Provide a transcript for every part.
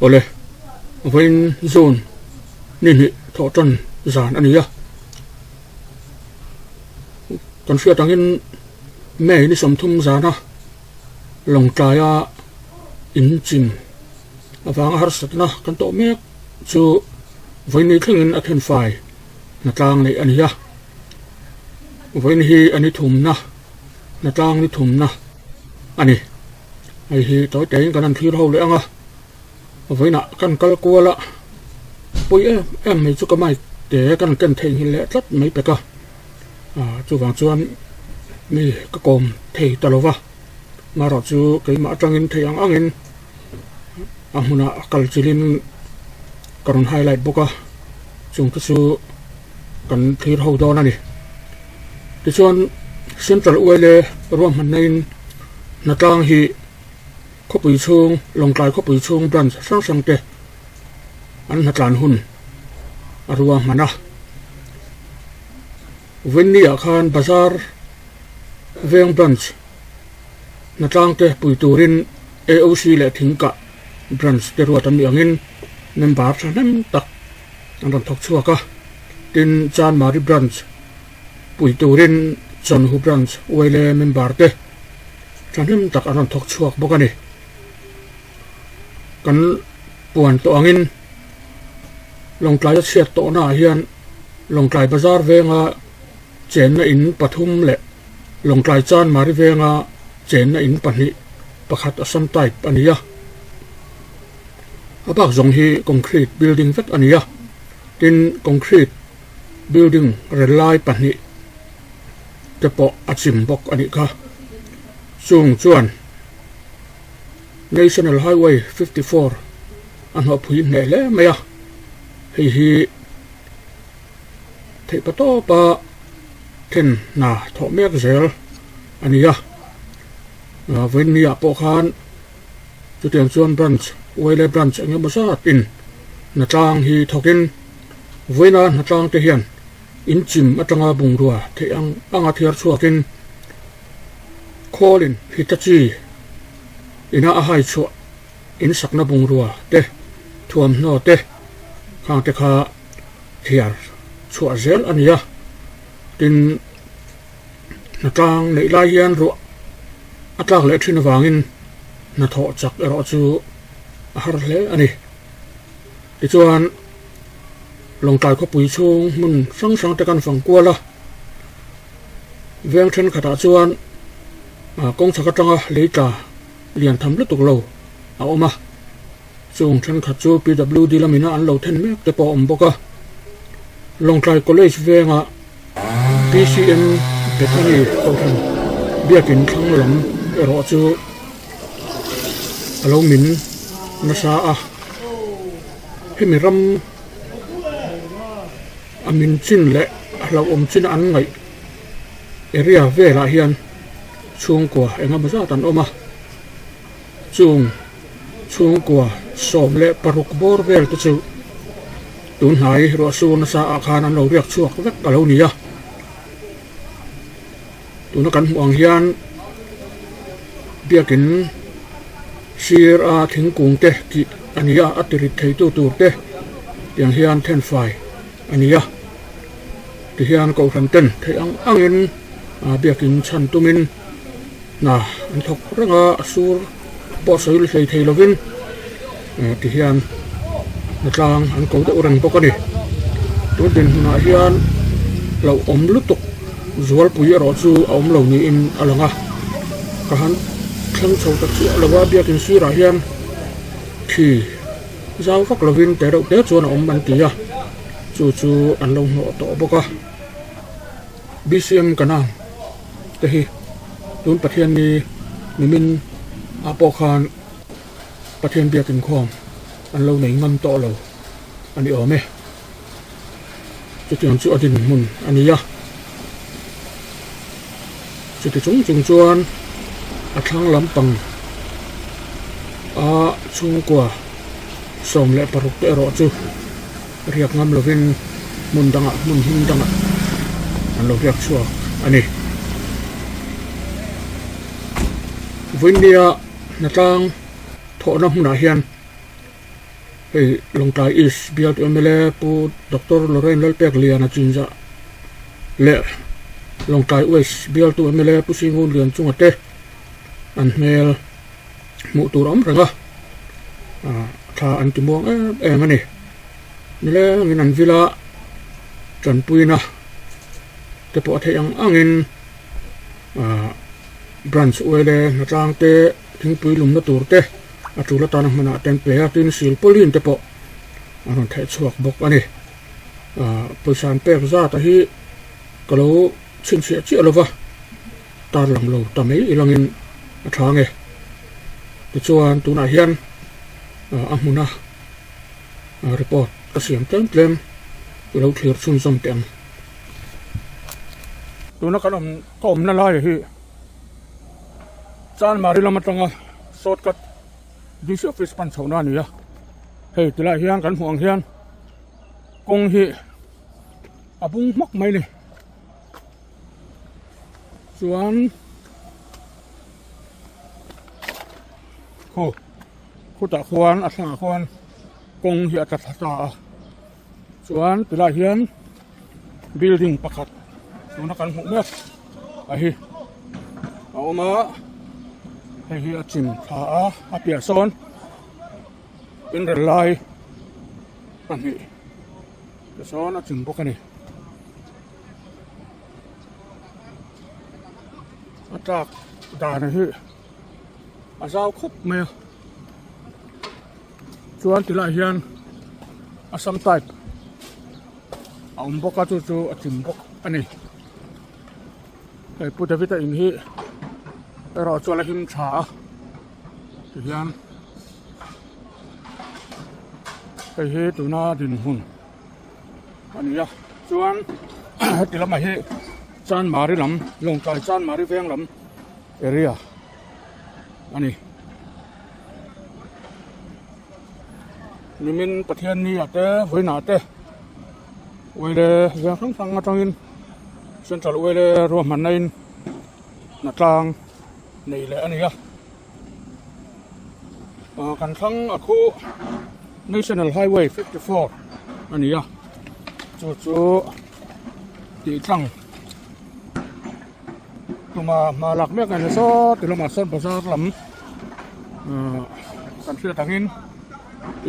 Awle, vawiin June ni hnih thawh tan zan a ni a. Kan hriat angin May ni 30 zana Lawngtlaia in chim avanga harsatna kan tawh mek chu vawiin ni thlengin a thenfai hnatlang neih a ni a. Vawiin hi a ni thumna, hnatlang ni thumna a ni. Hei hi tawi tein kan han thlir ho leh ang a, vawiinah kan kal kual a, pawi em em mai chu ka mic te kan ken theihnghilh leh tlat mai pek a, chuvang chuan mi ka kawm thei ta lo va, marawh chu keimah atangin thei ang angin a hmunah kal chilhin ka rawn highlight bawk a, chung te chu kan thlir ho dawn a ni. Tichuan Central Uaile ruahmanna in hnatlang hi khawpui chhung Lawngtlai khawpui chhung branch hrang hrang te an hnatlan hun a ruahman a. Vawiinni ah khan Bazar Veng branch hnatlang te pui turin AOC leh Thingkah branch te ruat an nih angin member thahnem tak an rawn thawk chhuak a. Tin, Chanmari Branch pui turin Chawnhu Branch Uaile member te thahnem tak an rawn thawk chhuak bawk a ni. Kan puan tawh angin Lawngtlai a chhiat tawhna ah hian Lawngtlai Bazar venga chenna in pathum leh Lawngtlai Chanmari venga chenna in pahnih pakhat Assam type a ni a. A bak zawng hi concrete building vek a ni a. Tin, concrete building rel lai pahnih te pawh a chim bawk a nih kha. Chung chuan National Highway 54 a hnawhpui hneh hle mai a, hei hi theihpa tawpa then hna thawh mek zel a ni a. Vawiinni-ah pawh khan Chutiang chuan branch, Uaile branch eng emaw zatin hnatlang hi thawkin vawiina hnatlang te hian in chim atanga bungrua theih ang anga thiar chhuakin khawlin Hitachi ina a hai chhuah in sakna bungrua te thuamhnaw te khang te kha thiar chhuah zel a ni a, tin Hnatlang neih lai hian ruah a tlak leh thin avangin hnathawh chak erawh chu a har hle a ni. Tichuan, Lawngtlai khawpui chhung hmun hrang hrang te kan fang kual a, veng thenkhatah chuan kawng chhak atanga lei tla lian tham lutuk lo a awm a, chung thenkhat chu PWD lamina an lo then mek te pawh a awm bawk a. Lawngtlai College vengah PCM Bethany Kohhran biakin thlang lam erawh chu a lo min nasa a, hemi ram a min chin leh a hlauhawm chin an ngaih area velah hian chhungkua eng emaw zat an awm a, chung chhungkua 16 bawr vel te chu tun hnai ruah sur nasa ah khan an lo riak chhuak vek a lo ni a, tuna kan hmuh ang hian biakin sir a thingkung te tih a ni a, a ti rit thei tu tur te tiang hian thenfai a ni a, tihian kohhran ten theih ang angin biakin chhan tumin. Hna an thawk reng a, a sur pawh sawi hlei thei lovin tihian hnatlang an ko deuh reng bawk a ni. Tun dinhmunah hian hlauhawm lutuk zualpui erawh chu a awm lo niin a lang a, ka han thleng chho ta chiah lo a, biakin sirah hian khi zau vak lovin te reuh te chuan a awm an ti a, chu chu an lo hnawh tawh bawk a. Bcm Kanan te hi tun Pathian ni nimin ah pawh khan Pathian biak inkhawm an lo nei ngam tawh lo a ni awm e. Chutiang chu a dinhmun a ni a. Chuti chung chung chuan a thlang lampang a chhungkua 16 te erawh chu riak ngam lovin hmun dangah hmun him dangah an lo riak chhuak a ni. Vawiinnia hnatlang thawhna hmunah hian. Hei Lawngtlai East bialtu mla Pu Doctor Lorrain Lalpekliana chinzah leh Lawngtlai West bialtu mla Pu Singun Lianchunga te an hmel hmuh tur a awm reng a, thla an ti muang em em a ni. Nilengin an vil a, tanpuina te pawh a theih ang angin branch uaile hnatlang te thingpui lumna tur te a tul atana hmanah te an pe a, tin silpauline te pawh a rawn theh chhuak bawk a ni. Pawisa an pek zat a hi ka lo chhinchhiah chiah lova tarlang lo ta mai ilangin a tha nge. Tichuan tunah hian a hmuna report ka siam tlem tlem i lo thlir chhunzawm teh ang. Tuna kan awm ka awmna lai hi Chanmari lam atanga shortcut DC office pan chhohna a ni a, hei tilai hian kan hmuh ang hian kawng hi a bung hmak mai a ni. Chuan khu khutah khuan a thlangah khuan kawng hi a tla thla ta a chuan tilai hian building pakhat tuna kan hmuh mek a hi a awm a hei hi a chim thla a a piah sawn inrel lai pahnih tisawn a chim bawk a ni. A tlak dan hi a zau khawp mai a chuan tilai hian Assam type a awm bawk a chu chu a chim bawk a ni hei Pu David a in hi erawh chuan a him tha a tihian hei hi tuna dinhmun. A ni a chuan heti lamah hi Chanmari lam Lawngtlai Chanmari veng lam area a ni. Nimin Pathianni ah te vawiinah te uaile veng hrang hrang atangin Central uaile ruahmanna in hnatlang nei leh a ni a. Kan thlang a khu National Highway 54 a ni a, chu chu tih tlang tuma hma lak mek a ni saw ti lamah sawn bazar lam kan hriat angin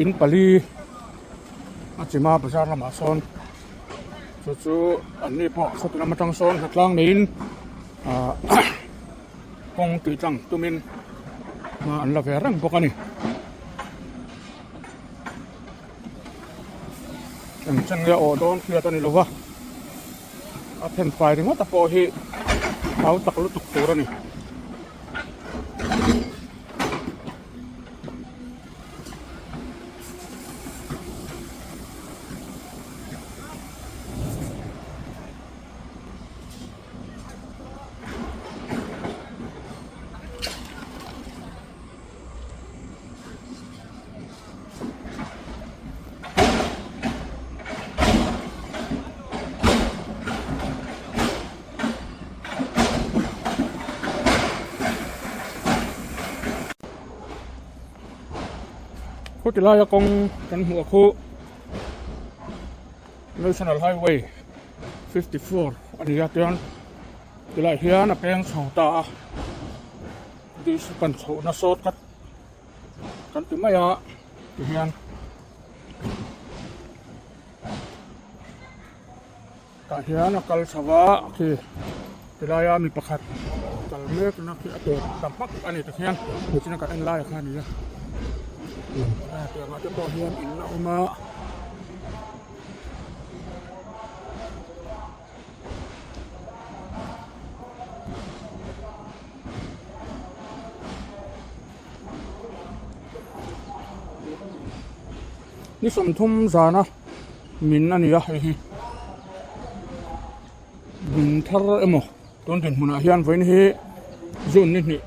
in pali a chima bazar lamah sawn chu chu an ni pawh khawti lam atang sawn hnatlang neiin ah. Kawng tih tlang tumin hma an la ve reng bawk a ni. Eng chen nge awh dawn hriat a ni lova, a then fai ringawt a pawh hi hau tak lutuk tur a ni. Khuti laia kawng kan hmuh a khu National Highway 54 a ni a tiang tilai hian a peng chho ta a dish pan chhohna sawt khat kan ti mai a tihian tah hian a kal chho a khi tilaia mi pakhat kal mek na khi a tawp ta hmak a ni tikhian nichina kan en lai kha a ni a tiangah te pawh hian in a awm a. Ni 30 zana min a ni a hei hi min thar emaw tun dinhmunah hian vawiin hi June ni hnih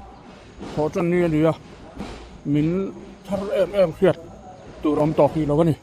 thawh tan ni a ni a min thar em em hriat tur awm tawh hrih lo a ni.